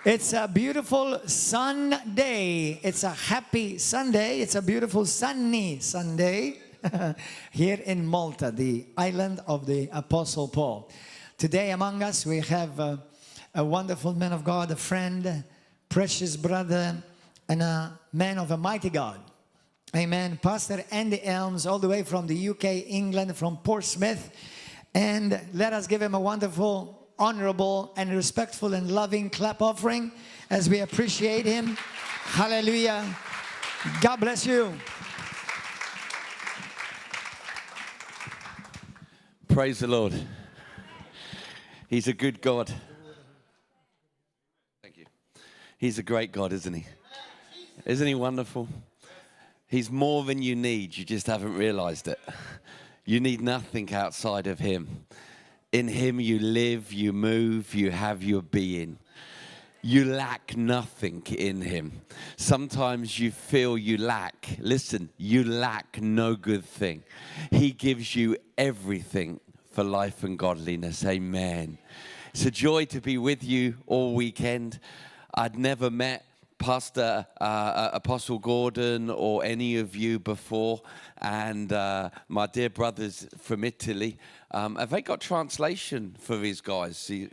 It's a beautiful Sunday. It's a happy Sunday. It's a beautiful sunny Sunday here in Malta, the island of the Apostle Paul. Today among us we have a wonderful man of God, a friend, precious brother, and a man of a mighty God. Amen. Pastor Andy Elmes, all the way from the UK, England, from Portsmouth. And let us give him a wonderful, honorable and respectful and loving clap offering as we appreciate him. Hallelujah. God bless you. Praise the Lord. He's a good God. Thank you. He's a great God, isn't he? Isn't he wonderful? He's more than you need. You just haven't realized it. You need nothing outside of him. In him you live, you move, you have your being. You lack nothing in him. Sometimes you feel you lack. Listen, you lack no good thing. He gives you everything for life and godliness. Amen. It's a joy to be with you all weekend. I'd never met Pastor Apostle Gordon or any of you before, and my dear brothers from Italy, have they got translation for these guys? See,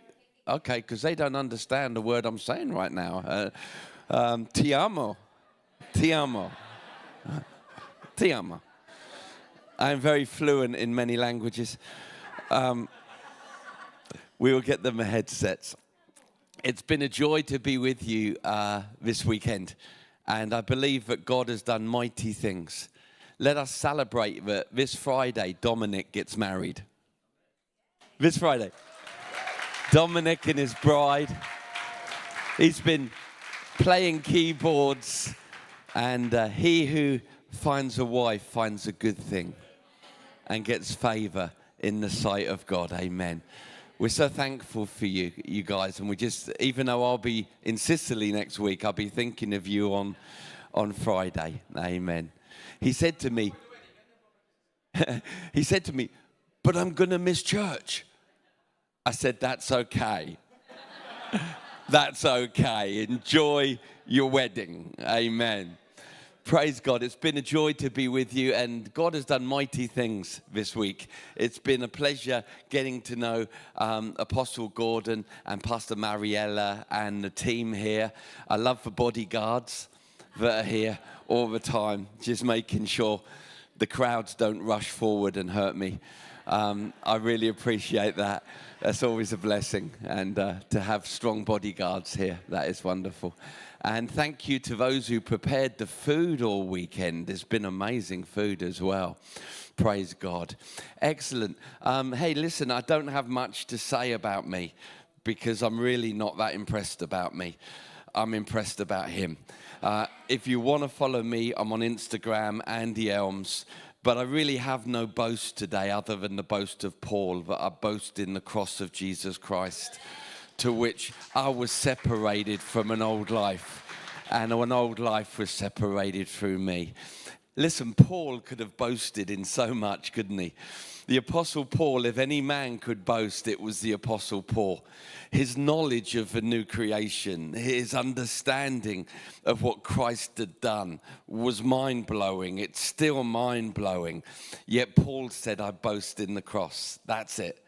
okay, because they don't understand the word I'm saying right now. Ti amo, ti amo, ti amo. I'm very fluent in many languages. We will get them headsets. It's been a joy to be with you this weekend, and I believe that God has done mighty things. Let us celebrate that this Friday Dominic gets married. This Friday. Dominic and his bride. He's been playing keyboards, and he who finds a wife finds a good thing and gets favor in the sight of God. Amen. We're so thankful for you guys, and we just, even though I'll be in Sicily next week, I'll be thinking of you on Friday. Amen. He said to me, but I'm going to miss church. I said, that's okay. That's okay. Enjoy your wedding. Amen. Praise God. It's been a joy to be with you, and God has done mighty things this week. It's been a pleasure getting to know Apostle Gordon and Pastor Mariella and the team here. I love the bodyguards that are here all the time, just making sure the crowds don't rush forward and hurt me. I really appreciate that. That's always a blessing, and to have strong bodyguards here, that is wonderful. And thank you to those who prepared the food all weekend. There's been amazing food as well. Praise God. Excellent. Hey, listen, I don't have much to say about me because I'm really not that impressed about me. I'm impressed about him. If you want to follow me, I'm on Instagram, Andy Elmes. But I really have no boast today other than the boast of Paul, that I boast in the cross of Jesus Christ, to which I was separated from an old life, and an old life was separated through me. Listen, Paul could have boasted in so much, couldn't he? The Apostle Paul, if any man could boast, it was the Apostle Paul. His knowledge of the new creation, his understanding of what Christ had done was mind-blowing. It's still mind-blowing. Yet Paul said, I boast in the cross. That's it.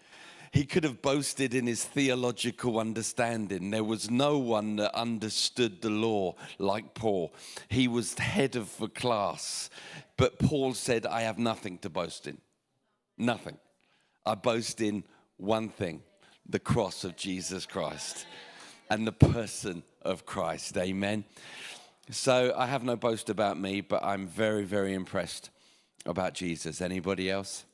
He could have boasted in his theological understanding. There was no one that understood the law like Paul. He was the head of the class. But Paul said, I have nothing to boast in. Nothing. I boast in one thing, the cross of Jesus Christ and the person of Christ. Amen. So I have no boast about me, but I'm very, very impressed about Jesus. Anybody else?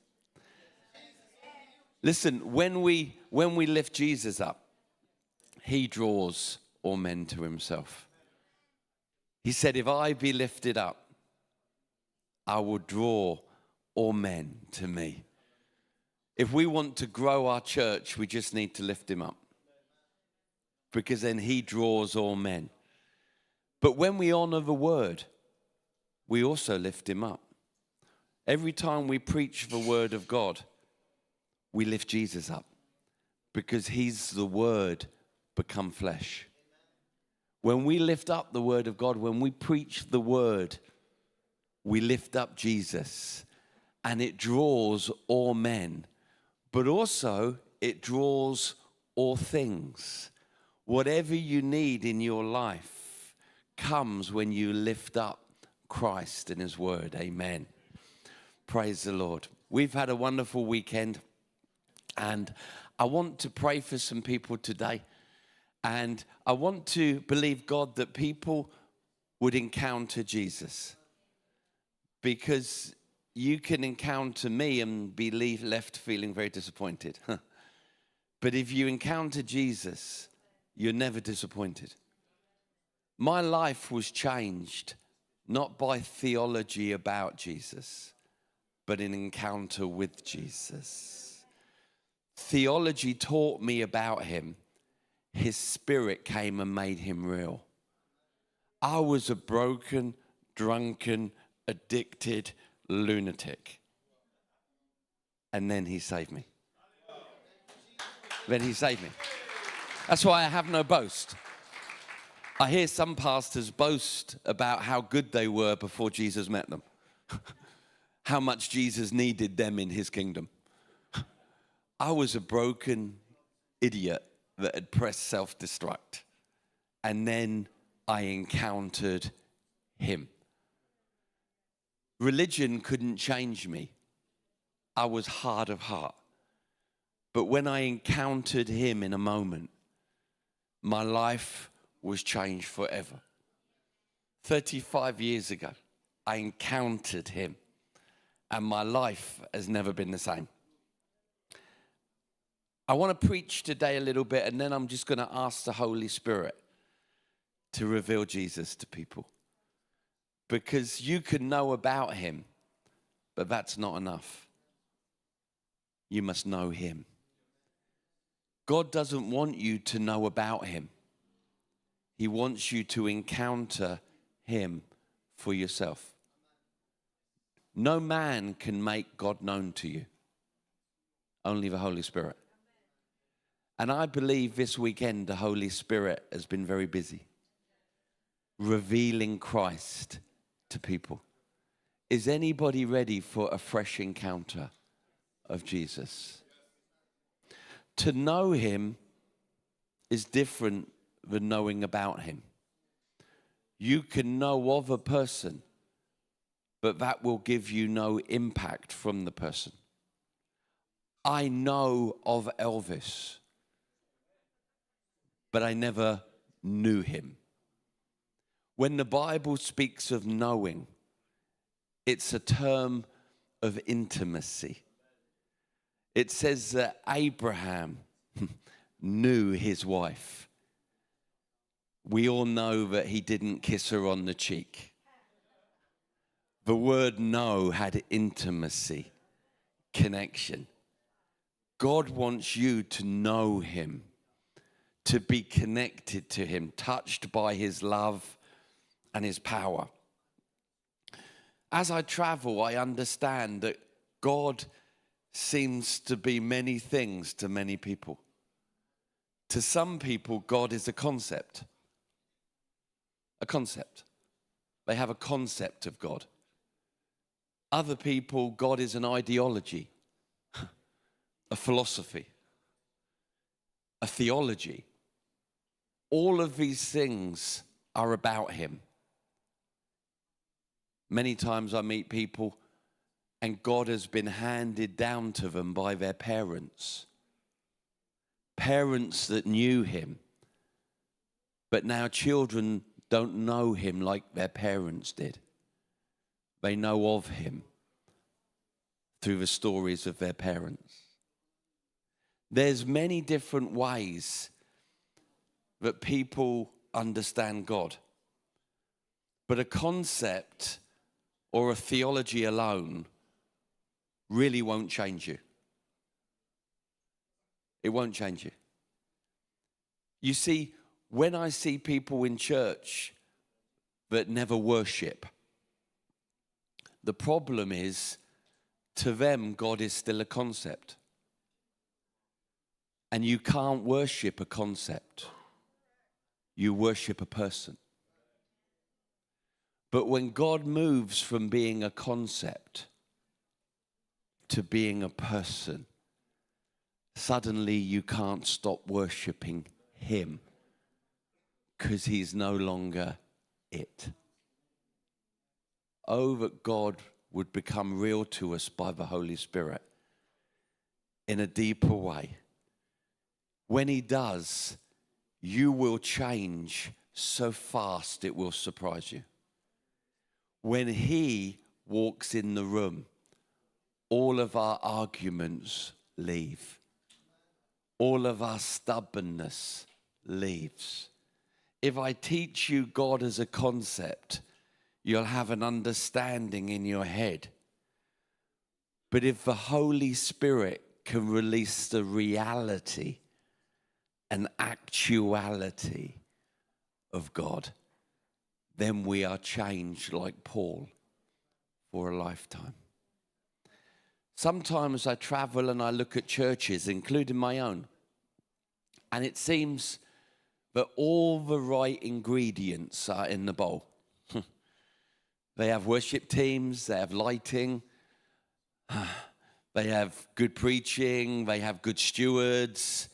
Listen, when we lift Jesus up, he draws all men to himself. He said, if I be lifted up, I will draw all men to me. If we want to grow our church, we just need to lift him up, because then he draws all men. But when we honor the word, we also lift him up. Every time we preach the word of God, we lift Jesus up, because he's the word become flesh. When we lift up the word of God, when we preach the word, we lift up Jesus, and it draws all men, but also it draws all things. Whatever you need in your life comes when you lift up Christ and his word. Amen. Praise the Lord. We've had a wonderful weekend, and I want to pray for some people today. And I want to believe God that people would encounter Jesus. Because you can encounter me and be left feeling very disappointed. But if you encounter Jesus, you're never disappointed. My life was changed, not by theology about Jesus, but an encounter with Jesus. Theology taught me about him. His spirit came and made him real. I was a broken, drunken, addicted lunatic. And then he saved me. Then he saved me. That's why I have no boast. I hear some pastors boast about how good they were before Jesus met them. How much Jesus needed them in his kingdom. I was a broken idiot that had pressed self-destruct. And then I encountered him. Religion couldn't change me. I was hard of heart. But when I encountered him in a moment, my life was changed forever. 35 years ago, I encountered him, and my life has never been the same. I want to preach today a little bit, and then I'm just going to ask the Holy Spirit to reveal Jesus to people. Because you can know about him, but that's not enough. You must know him. God doesn't want you to know about him. He wants you to encounter him for yourself. No man can make God known to you. Only the Holy Spirit. And I believe this weekend the Holy Spirit has been very busy revealing Christ to people. Is anybody ready for a fresh encounter of Jesus? To know him is different than knowing about him. You can know of a person, but that will give you no impact from the person. I know of Elvis, but I never knew him. When the Bible speaks of knowing, it's a term of intimacy. It says that Abraham knew his wife. We all know that he didn't kiss her on the cheek. The word know had intimacy, connection. God wants you to know him, to be connected to him, touched by his love and his power. As I travel, I understand that God seems to be many things to many people. To some people, God is a concept. A concept. They have a concept of God. Other people, God is an ideology, a philosophy, a theology. All of these things are about him. Many times I meet people and God has been handed down to them by their parents. Parents that knew him, but now children don't know him like their parents did. They know of him through the stories of their parents. There's many different ways that people understand God. But a concept or a theology alone really won't change you. It won't change you. You see, when I see people in church that never worship, the problem is, to them, God is still a concept. And you can't worship a concept. you worship a person. But when God moves from being a concept to being a person, suddenly you can't stop worshiping him because he's no longer it. Oh, that God would become real to us by the Holy Spirit in a deeper way. When he does, you will change so fast it will surprise you. When he walks in the room, all of our arguments leave. All of our stubbornness leaves. If I teach you God as a concept, you'll have an understanding in your head. But if the Holy Spirit can release the reality and actuality of God, then we are changed like Paul for a lifetime. Sometimes I travel and I look at churches, including my own, and it seems that all the right ingredients are in the bowl. They have worship teams, they have lighting, they have good preaching, they have good stewards,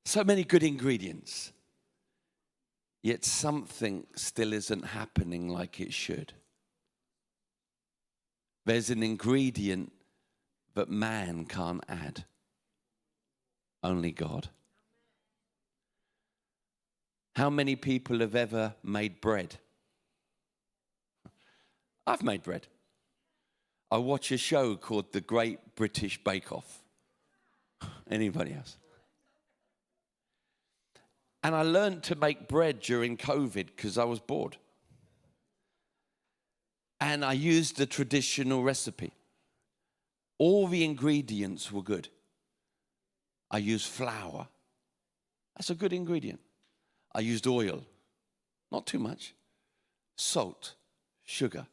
so many good ingredients. Yet something still isn't happening like it should. There's an ingredient that man can't add. Only God. How many people have ever made bread? I've made bread. I watch a show called The Great British Bake Off. Anybody else? And I learned to make bread during COVID because I was bored. And I used the traditional recipe. All the ingredients were good. I used flour. That's a good ingredient. I used oil. Not too much. Salt, sugar,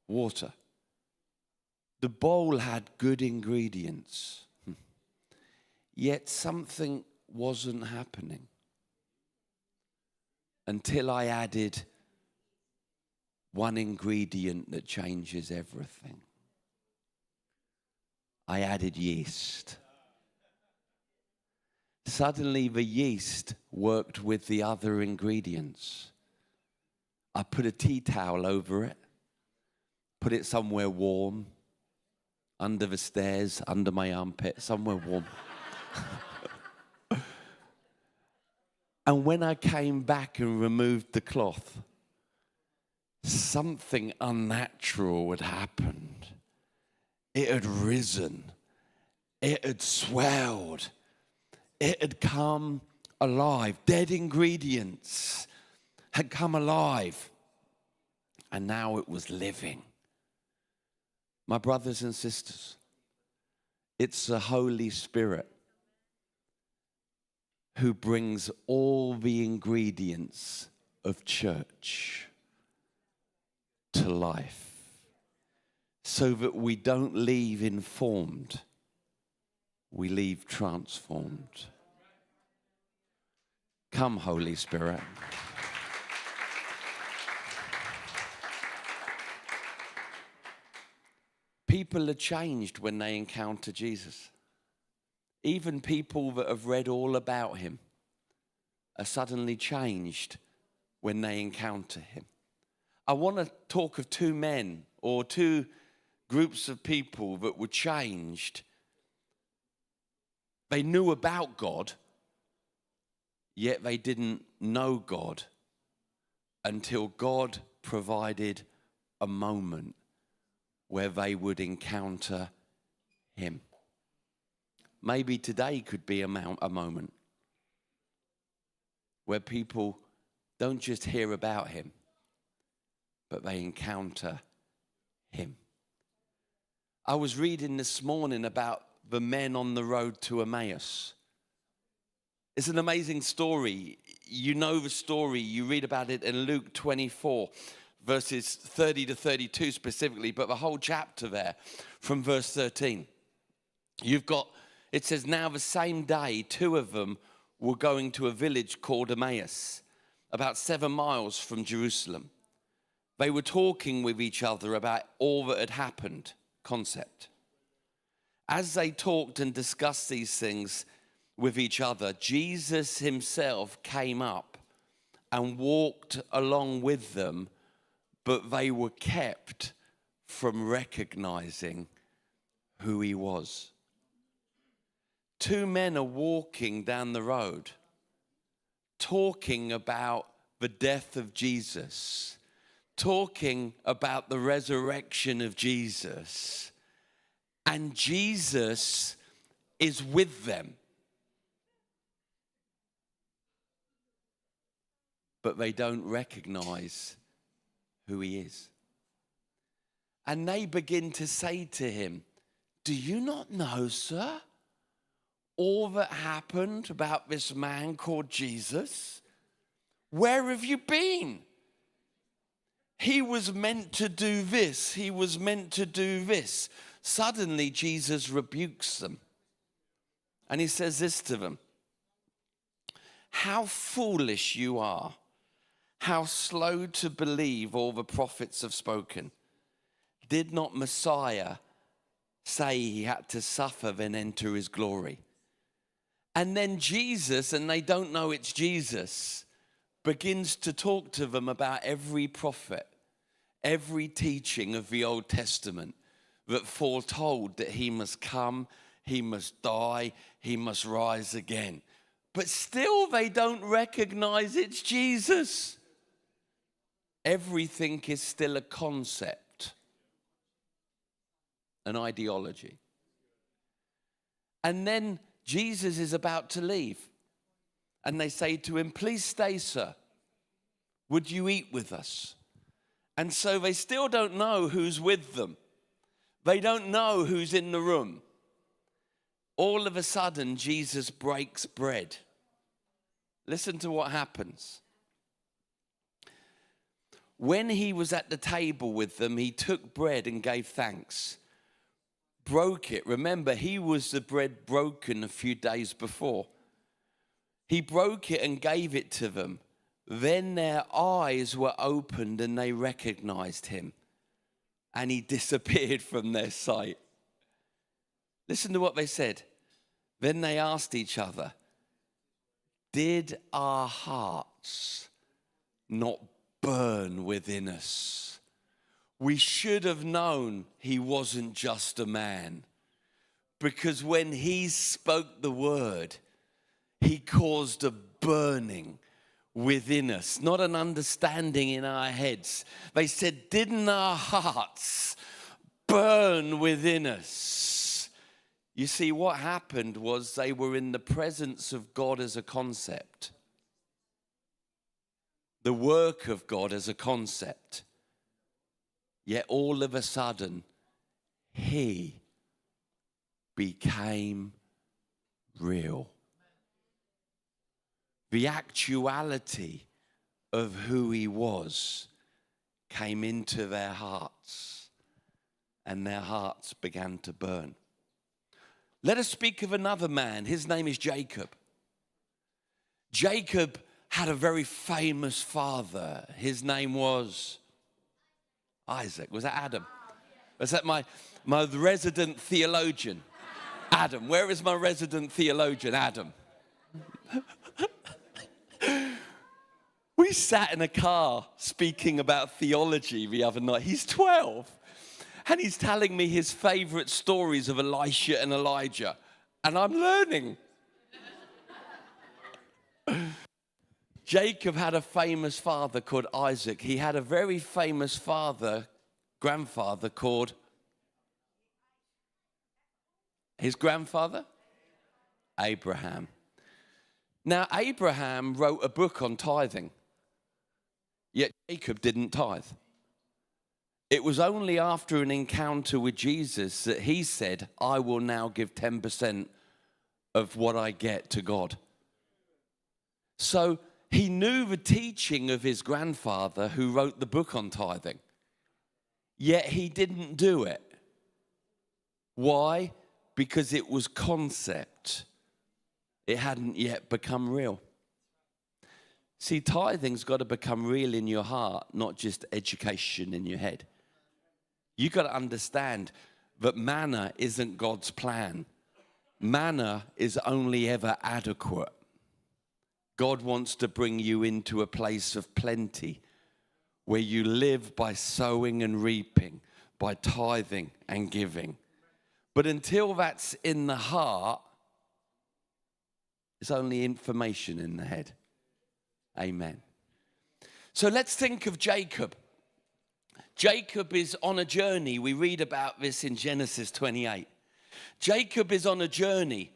water. The bowl had good ingredients. Yet something wasn't happening until I added one ingredient that changes everything. I added yeast. Suddenly the yeast worked with the other ingredients. I put a tea towel over it, put it somewhere warm, under the stairs, under my armpit, somewhere warm. And when I came back and removed the cloth, something unnatural had happened. It had risen. It had swelled. It had come alive. Dead ingredients had come alive. And now it was living. My brothers and sisters, it's the Holy Spirit who brings all the ingredients of church to life so that we don't leave informed, we leave transformed. Come, Holy Spirit. People are changed when they encounter Jesus. Even people that have read all about him are suddenly changed when they encounter him. I want to talk of two men or two groups of people that were changed. They knew about God, yet they didn't know God until God provided a moment where they would encounter him. Maybe today could be a moment where people don't just hear about him, but they encounter him. I was reading this morning about the men on the road to Emmaus. It's an amazing story. You know the story. You read about it in Luke 24, verses 30 to 32 specifically, but the whole chapter there from verse 13. It says, now the same day, two of them were going to a village called Emmaus, about 7 miles from Jerusalem. They were talking with each other about all that had happened, concept. As they talked and discussed these things with each other, Jesus himself came up and walked along with them, but they were kept from recognizing who he was. 2 men are walking down the road, talking about the death of Jesus, talking about the resurrection of Jesus, and Jesus is with them. But they don't recognize who he is. And they begin to say to him, "Do you not know, sir, all that happened about this man called Jesus? Where have you been? He was meant to do this. He was meant to do this." Suddenly, Jesus rebukes them. And he says this to them: "How foolish you are. How slow to believe all the prophets have spoken. Did not Messiah say he had to suffer then enter his glory?" And then Jesus, and they don't know it's Jesus, begins to talk to them about every prophet, every teaching of the Old Testament that foretold that he must come, he must die, he must rise again. But still they don't recognize it's Jesus. Everything is still a concept, an ideology. And then Jesus is about to leave. And they say to him, "Please stay, sir. Would you eat with us?" And so they still don't know who's with them. They don't know who's in the room. All of a sudden, Jesus breaks bread. Listen to what happens. When he was at the table with them, he took bread and gave thanks, broke it. Remember, he was the bread broken a few days before. He broke it and gave it to them. Then their eyes were opened and they recognized him, and he disappeared from their sight. Listen to what they said. Then they asked each other, "Did our hearts not burn within us? We should have known he wasn't just a man, because when he spoke the word, he caused a burning within us, not an understanding in our heads." They said, "Didn't our hearts burn within us?" You see, what happened was they were in the presence of God as a concept, the work of God as a concept. Yet all of a sudden, he became real. The actuality of who he was came into their hearts, and their hearts began to burn. Let us speak of another man. His name is Jacob. Jacob had a very famous father. His name was Isaac. Was that Adam? Was that my resident theologian? Adam. Where is my resident theologian? Adam. We sat in a car speaking about theology the other night. He's 12. And he's telling me his favorite stories of Elisha and Elijah. And I'm learning. Jacob had a famous father called Isaac. He had a very famous grandfather called, his grandfather? Abraham. Now, Abraham wrote a book on tithing, yet Jacob didn't tithe. It was only after an encounter with Jesus that he said, "I will now give 10% of what I get to God." So he knew the teaching of his grandfather who wrote the book on tithing, yet he didn't do it. Why? Because it was concept. It hadn't yet become real. See, tithing's got to become real in your heart, not just education in your head. You've got to understand that manna isn't God's plan. Manna is only ever adequate. God wants to bring you into a place of plenty where you live by sowing and reaping, by tithing and giving. But until that's in the heart, it's only information in the head. Amen. So let's think of Jacob. Jacob is on a journey. We read about this in Genesis 28. Jacob is on a journey.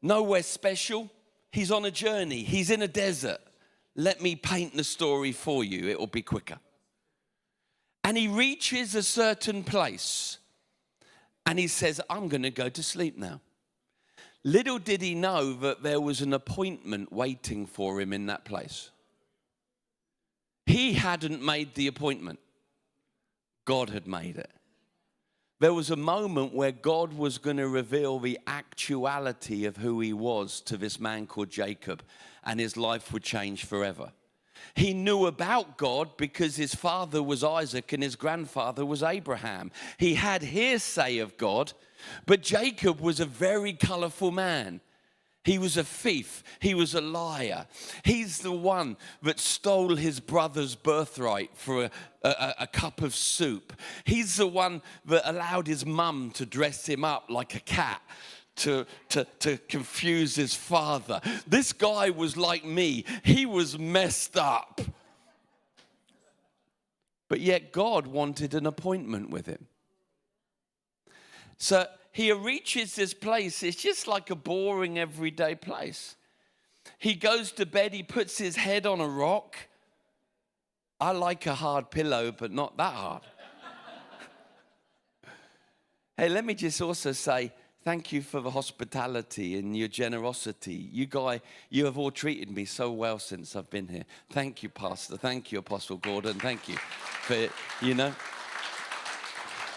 Nowhere special. He's on a journey. He's in a desert. Let me paint the story for you. It will be quicker. And he reaches a certain place. And he says, I'm going to go to sleep now. Little did he know that there was an appointment waiting for him in that place. He hadn't made the appointment. God had made it. There was a moment where God was going to reveal the actuality of who he was to this man called Jacob, and his life would change forever. He knew about God because his father was Isaac and his grandfather was Abraham. He had hearsay of God, but Jacob was a very colorful man. He was a thief. He was a liar. He's the one that stole his brother's birthright for a cup of soup. He's the one that allowed his mum to dress him up like a cat to confuse his father. This guy was like me. He was messed up. But yet God wanted an appointment with him. So he reaches this place. It's just like a boring everyday place. He goes to bed. He puts his head on a rock. I like a hard pillow, but not that hard. Hey, let me just also say thank you for the hospitality and your generosity. You have all treated me so well since I've been here. Thank you, Pastor. Thank you, Apostle Gordon. Thank you for,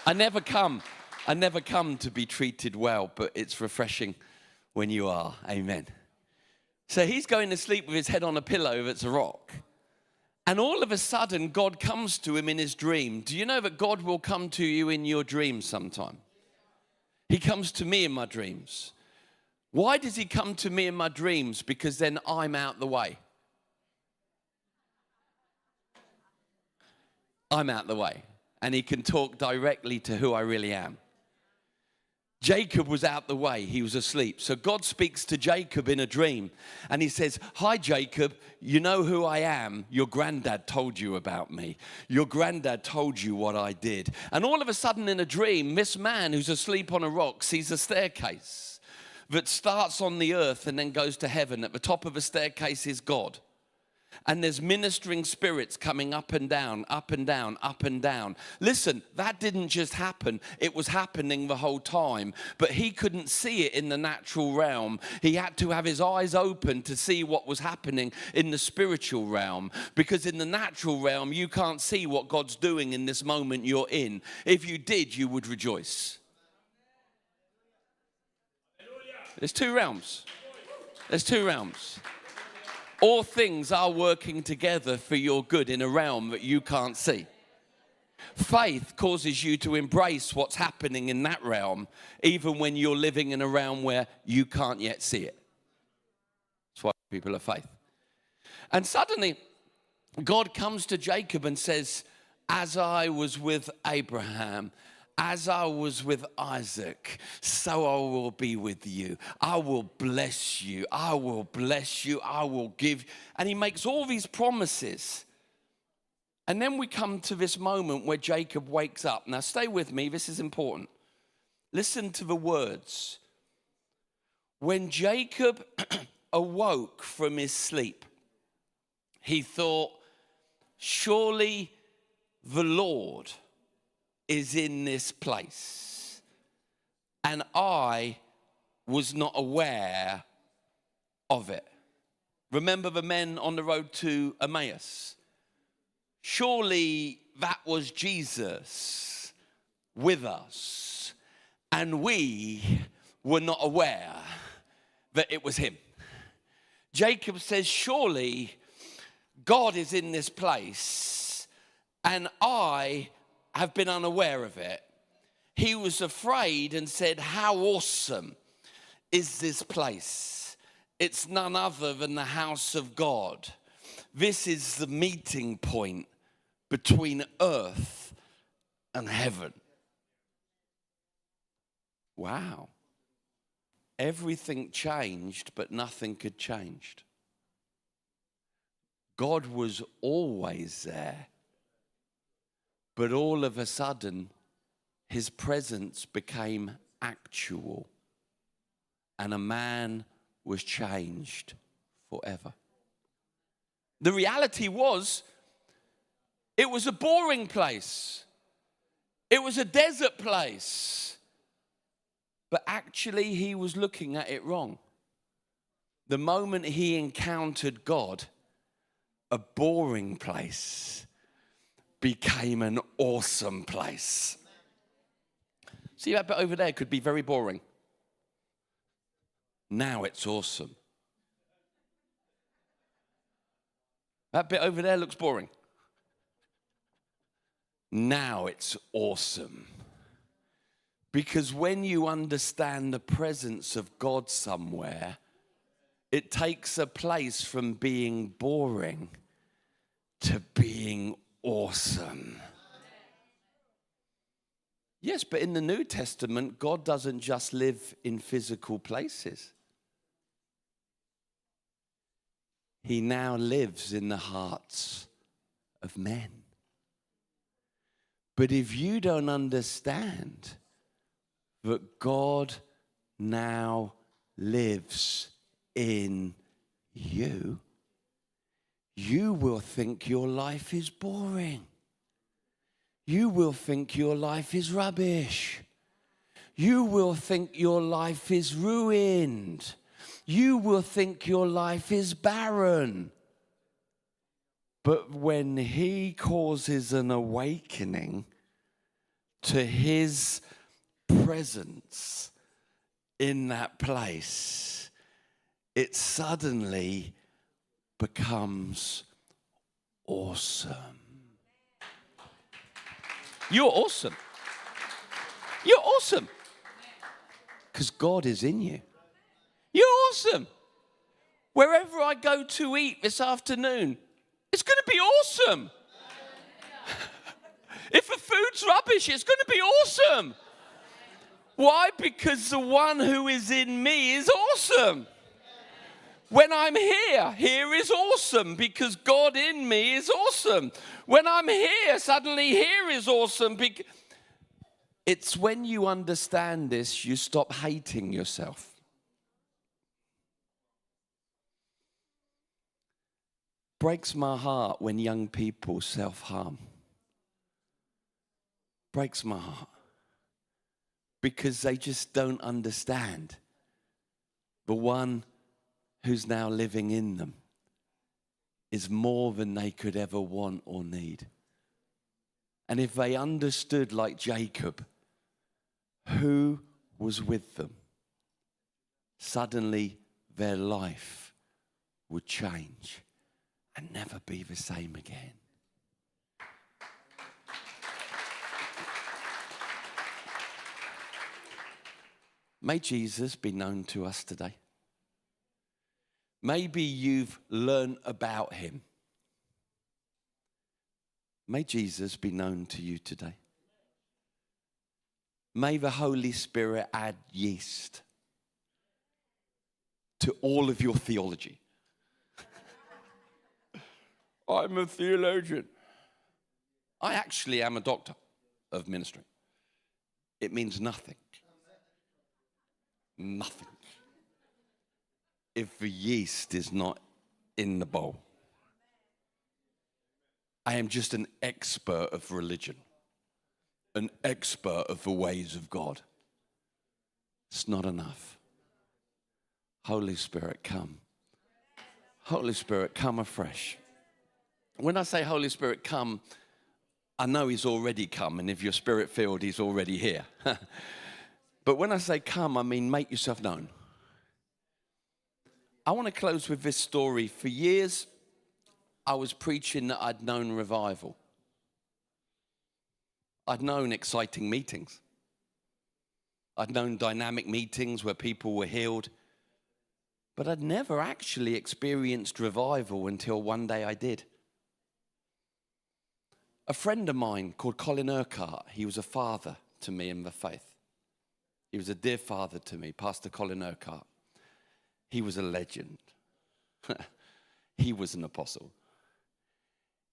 I never come to be treated well, but it's refreshing when you are. Amen. So he's going to sleep with his head on a pillow that's a rock. And all of a sudden, God comes to him in his dream. Do you know that God will come to you in your dreams sometime? He comes to me in my dreams. Why does he come to me in my dreams? Because then I'm out the way. I'm out the way. And he can talk directly to who I really am. Jacob was out the way. He was asleep. So God speaks to Jacob in a dream. And he says, hi, Jacob, you know who I am. Your granddad told you about me. Your granddad told you what I did. And all of a sudden in a dream, this man who's asleep on a rock sees a staircase that starts on the earth and then goes to heaven. At the top of the staircase is God. And there's ministering spirits coming up and down, up and down, up and down. Listen, that didn't just happen. It was happening the whole time. But he couldn't see it in the natural realm. He had to have his eyes open to see what was happening in the spiritual realm. Because in the natural realm, you can't see what God's doing in this moment you're in. If you did, you would rejoice. There's two realms. There's two realms. All things are working together for your good in a realm that you can't see. Faith causes you to embrace what's happening in that realm, even when you're living in a realm where you can't yet see it. That's why people of faith. And suddenly, God comes to Jacob and says, as I was with Abraham, as I was with Isaac, so I will be with you. I will bless you. I will bless you. I will give. And he makes all these promises. And then we come to this moment where Jacob wakes up. Now stay with me. This is important. Listen to the words. When Jacob awoke from his sleep, he thought, surely the Lord is in this place, and I was not aware of it. Remember the men on the road to Emmaus? Surely that was Jesus with us, and we were not aware that it was him. Jacob says, surely God is in this place, and I have been unaware of it. He was afraid and said, how awesome is this place? It's none other than the house of God. This is the meeting point between earth and heaven. Wow. Everything changed, but nothing could change. God was always there. But all of a sudden, his presence became actual. And a man was changed forever. The reality was, it was a boring place. It was a desert place. But actually, he was looking at it wrong. The moment he encountered God, a boring place became an awesome place. See, that bit over there could be very boring. Now it's awesome. That bit over there looks boring. Now it's awesome. Because when you understand the presence of God somewhere, it takes a place from being boring to being awesome. Yes, but in the New Testament, God doesn't just live in physical places. He now lives in the hearts of men. But if you don't understand that God now lives in you, you will think your life is boring. You will think your life is rubbish. You will think your life is ruined. You will think your life is barren. But when he causes an awakening to his presence in that place, it suddenly becomes awesome. You're awesome. You're awesome. Because God is in you. You're awesome. Wherever I go to eat this afternoon, it's going to be awesome. If the food's rubbish, it's going to be awesome. Why? Because the one who is in me is awesome. When I'm here, here is awesome because God in me is awesome. When I'm here, suddenly here is awesome. It's when you understand this, you stop hating yourself. Breaks my heart when young people self-harm. Breaks my heart. Because they just don't understand the one who's now living in them is more than they could ever want or need. And if they understood, like Jacob, who was with them, suddenly their life would change and never be the same again. May Jesus be known to us today. Maybe you've learned about him. May Jesus be known to you today. May the Holy Spirit add yeast to all of your theology. I'm a theologian. I actually am a doctor of ministry. It means nothing. Nothing. If the yeast is not in the bowl. I am just an expert of religion, an expert of the ways of God. It's not enough. Holy Spirit, come. Holy Spirit, come afresh. When I say Holy Spirit, come, I know he's already come, and if you're spirit-filled, he's already here. But when I say come, I mean make yourself known. I want to close with this story. For years, I was preaching that I'd known revival. I'd known exciting meetings. I'd known dynamic meetings where people were healed. But I'd never actually experienced revival until one day I did. A friend of mine called Erbgħa, he was a father to me in the faith. He was a dear father to me, Pastor Erbgħa. He was a legend. He was an apostle.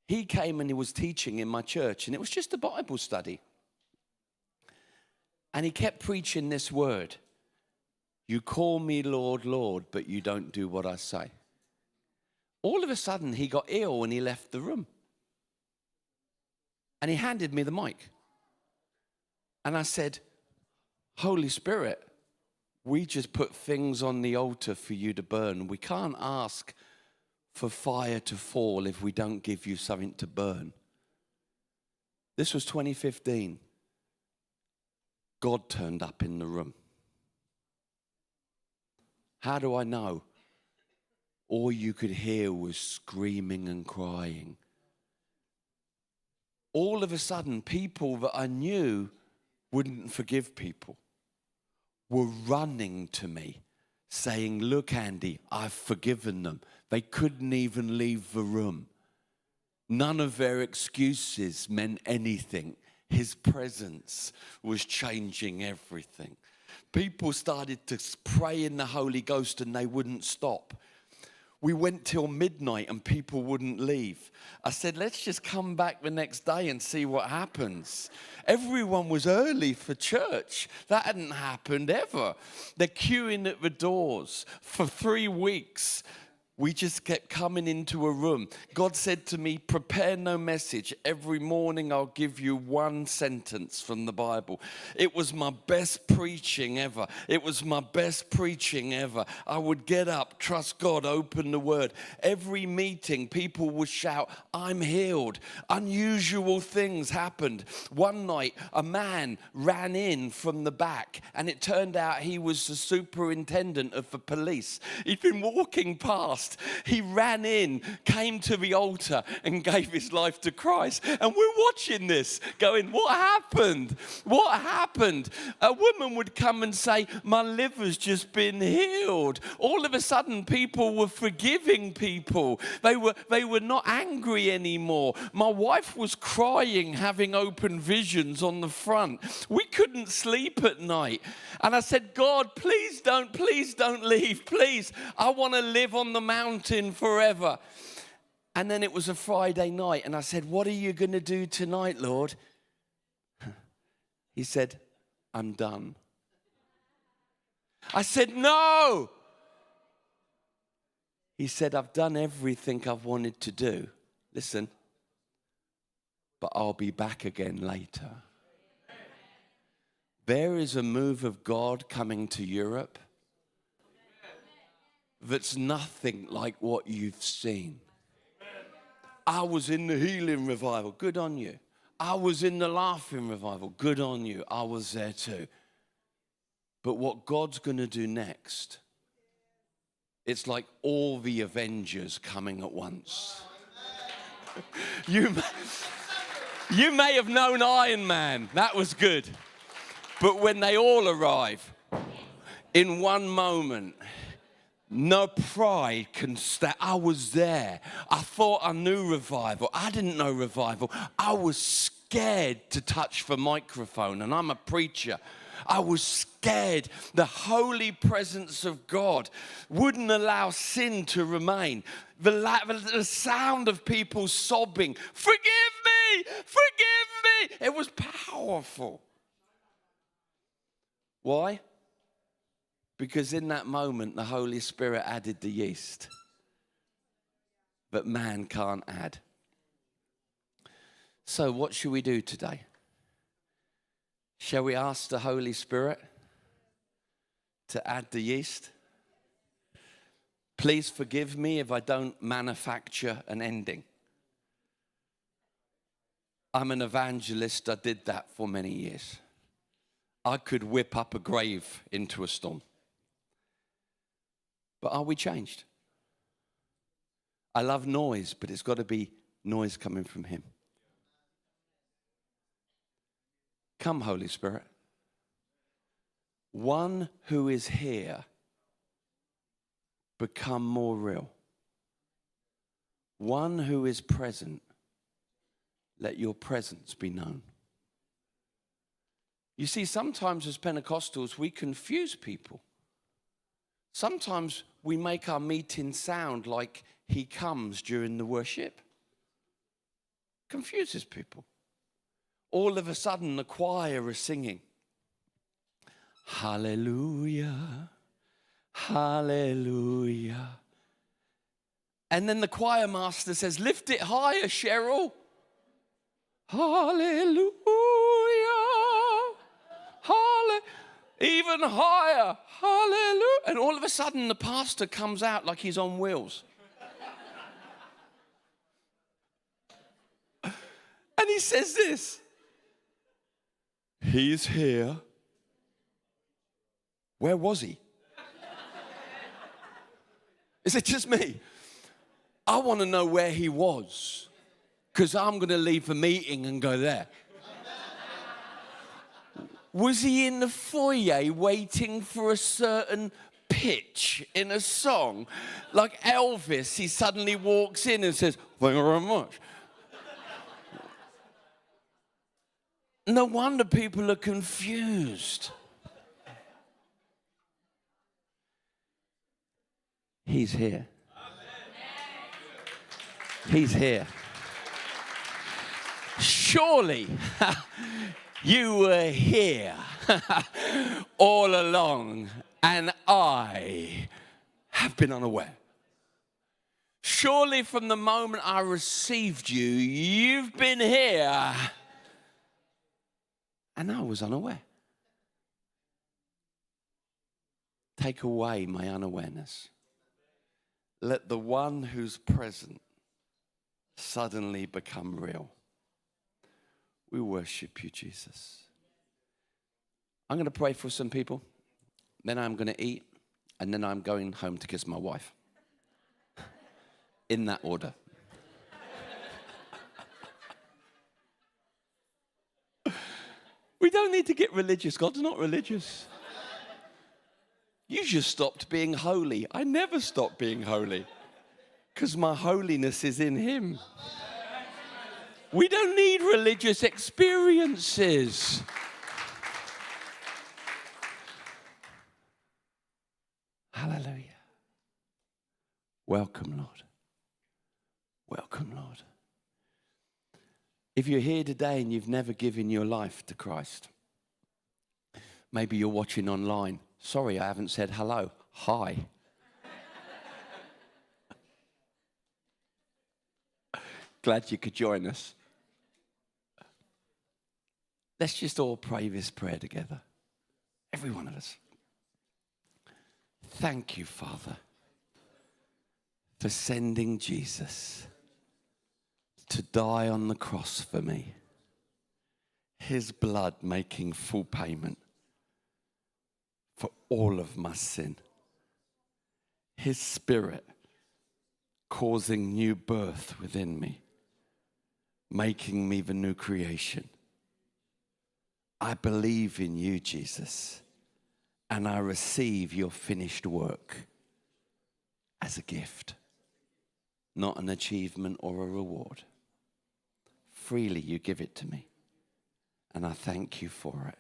He came and he was teaching in my church, and it was just a Bible study. And he kept preaching this word: you call me Lord, Lord, but you don't do what I say. All of a sudden, he got ill and he left the room. And he handed me the mic. And I said, Holy Spirit, we just put things on the altar for you to burn. We can't ask for fire to fall if we don't give you something to burn. This was 2015. God turned up in the room. How do I know? All you could hear was screaming and crying. All of a sudden, people that I knew wouldn't forgive people were running to me saying, look, Andy, I've forgiven them. They couldn't even leave the room. None of their excuses meant anything. His presence was changing everything. People started to pray in the Holy Ghost and they wouldn't stop. We went till midnight and people wouldn't leave. I said, let's just come back the next day and see what happens. Everyone was early for church. That hadn't happened ever. They're queuing at the doors for 3 weeks. We just kept coming into a room. God said to me, prepare no message. Every morning I'll give you one sentence from the Bible. It was my best preaching ever. It was my best preaching ever. I would get up, trust God, open the word. Every meeting, people would shout, I'm healed. Unusual things happened. One night, a man ran in from the back, and it turned out he was the superintendent of the police. He'd been walking past. He ran in, came to the altar and gave his life to Christ. And we're watching this going, what happened? What happened? A woman would come and say, my liver's just been healed. All of a sudden, people were forgiving people. They were not angry anymore. My wife was crying, having open visions on the front. We couldn't sleep at night. And I said, God, please don't leave. Please, I want to live on the mountain forever. And then it was a Friday night, and I said, what are you going to do tonight, Lord? He said, I'm done. I said, no. He said, I've done everything I've wanted to do. Listen, but I'll be back again later. There is a move of God coming to Europe that's nothing like what you've seen. I was in the healing revival. Good on you. I was in the laughing revival. Good on you. I was there too. But what God's going to do next, it's like all the Avengers coming at once. You may have known Iron Man. That was good. But when they all arrive, in one moment, no pride can stand. I was there. I thought I knew revival. I didn't know revival. I was scared to touch the microphone, and I'm a preacher. I was scared. The holy presence of God wouldn't allow sin to remain. The sound of people sobbing, forgive me, forgive me. It was powerful. Why? Because in that moment, the Holy Spirit added the yeast. But man can't add. So what should we do today? Shall we ask the Holy Spirit to add the yeast? Please forgive me if I don't manufacture an ending. I'm an evangelist. I did that for many years. I could whip up a grave into a storm. But are we changed? I love noise, but it's got to be noise coming from him. Come, Holy Spirit. One who is here, become more real. One who is present, let your presence be known. You see, sometimes as Pentecostals, we confuse people. Sometimes we make our meeting sound like he comes during the worship. Confuses people. All of a sudden, the choir is singing, hallelujah, hallelujah. And then the choir master says, lift it higher, Cheryl. Hallelujah, hallelujah, even higher, hallelujah. And all of a sudden, the pastor comes out like he's on wheels. And he says this, he's here. Where was he? Is it just me? I want to know where he was, because I'm going to leave the meeting and go there. Was he in the foyer waiting for a certain pitch in a song? Like Elvis, he suddenly walks in and says, thank you very much. No wonder people are confused. He's here. He's here. Surely you were here all along, and I have been unaware. Surely from the moment I received you, you've been here, and I was unaware. Take away my unawareness. Let the one who's present suddenly become real. We worship you, Jesus. I'm going to pray for some people, then I'm going to eat, and then I'm going home to kiss my wife. In that order. We don't need to get religious. God's not religious. You just stopped being holy. I never stopped being holy, because my holiness is in him. We don't need religious experiences. Hallelujah. Welcome, Lord. Welcome, Lord. If you're here today and you've never given your life to Christ, maybe you're watching online. Sorry, I haven't said hello. Hi. Glad you could join us. Let's just all pray this prayer together. Every one of us. Thank you, Father, for sending Jesus to die on the cross for me. His blood making full payment for all of my sin. His Spirit causing new birth within me, making me the new creation. I believe in you, Jesus, and I receive your finished work as a gift, not an achievement or a reward. Freely you give it to me, and I thank you for it.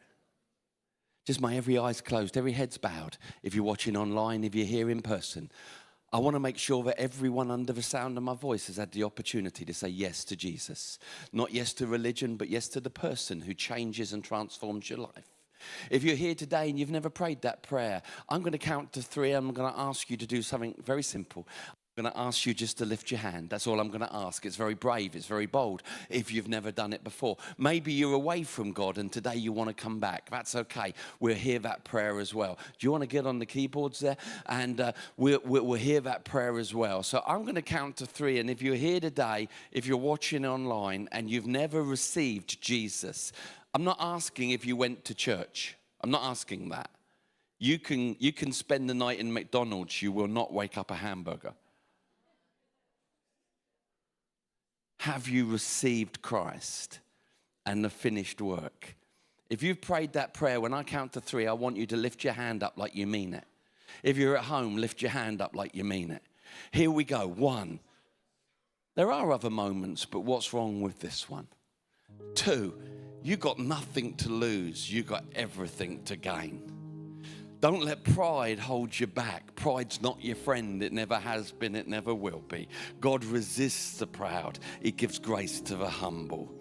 Just my every eye's closed, every head's bowed. If you're watching online, if you're here in person, I want to make sure that everyone under the sound of my voice has had the opportunity to say yes to Jesus. Not yes to religion, but yes to the person who changes and transforms your life. If you're here today and you've never prayed that prayer, I'm going to count to 3. I'm going to ask you to do something very simple. I'm going to ask you just to lift your hand. That's all I'm going to ask. It's very brave. It's very bold if you've never done it before. Maybe you're away from God and today you want to come back. That's okay. We'll hear that prayer as well. Do you want to get on the keyboards there? And we'll hear that prayer as well. So I'm going to count to 3. And if you're here today, if you're watching online and you've never received Jesus, I'm not asking if you went to church. I'm not asking that. You can spend the night in McDonald's. You will not wake up a hamburger. have you received Christ and the finished work? If you've prayed that prayer, when I count to 3, I want you to lift your hand up like you mean it. If you're at home, lift your hand up like you mean it. Here we go. 1. There are other moments, but what's wrong with this one? 2, you got nothing to lose. You got everything to gain. Don't let pride hold you back. Pride's not your friend. It never has been. It never will be. God resists the proud. He gives grace to the humble.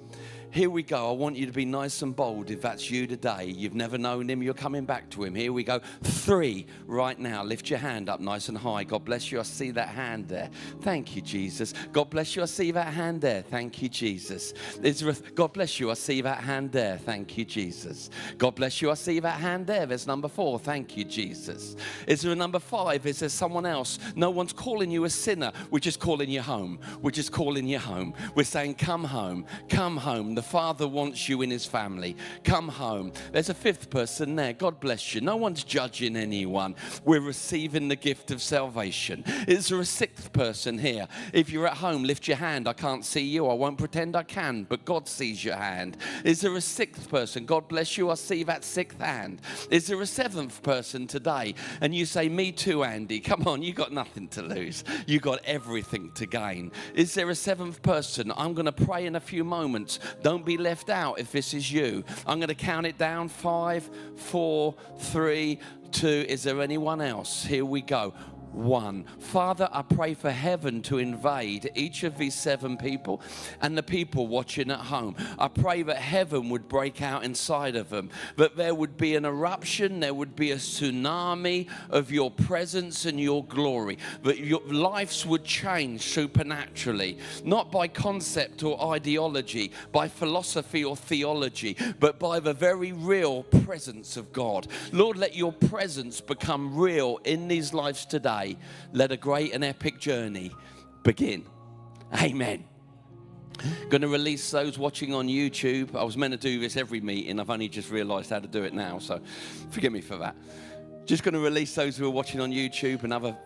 Here we go. I want you to be nice and bold. If that's you today, you've never known him, you're coming back to him. Here we go. 3 right now. Lift your hand up nice and high. God bless you. I see that hand there. Thank you, Jesus. God bless you. I see that hand there. Thank you, Jesus. God bless you. I see that hand there. Thank you, Jesus. God bless you. I see that hand there. There's number 4. Thank you, Jesus. Is there a number 5? Is there someone else? No one's calling you a sinner. We're just calling you home. We're just calling you home. We're saying, come home. Come home. The Father wants you in his family. Come home. There's a 5th person there. God bless you. No one's judging anyone. We're receiving the gift of salvation. Is there a 6th person here? If you're at home, lift your hand. I can't see you. I won't pretend I can, but God sees your hand. Is there a 6th person? God bless you. I see that 6th hand. Is there a 7th person today? And you say, me too, Andy. Come on, you got nothing to lose. You got everything to gain. Is there a 7th person? I'm going to pray in a few moments. Don't be left out if this is you. I'm going to count it down. 5, 4, 3, 2. Is there anyone else? Here we go. 1. Father, I pray for heaven to invade each of these 7 people and the people watching at home. I pray that heaven would break out inside of them, that there would be an eruption, there would be a tsunami of your presence and your glory, that your lives would change supernaturally, not by concept or ideology, by philosophy or theology, but by the very real presence of God. Lord, let your presence become real in these lives today. Let a great and epic journey begin. Amen. Going to release those watching on YouTube. I was meant to do this every meeting. I've only just realised how to do it now, so forgive me for that. Just going to release those who are watching on YouTube and other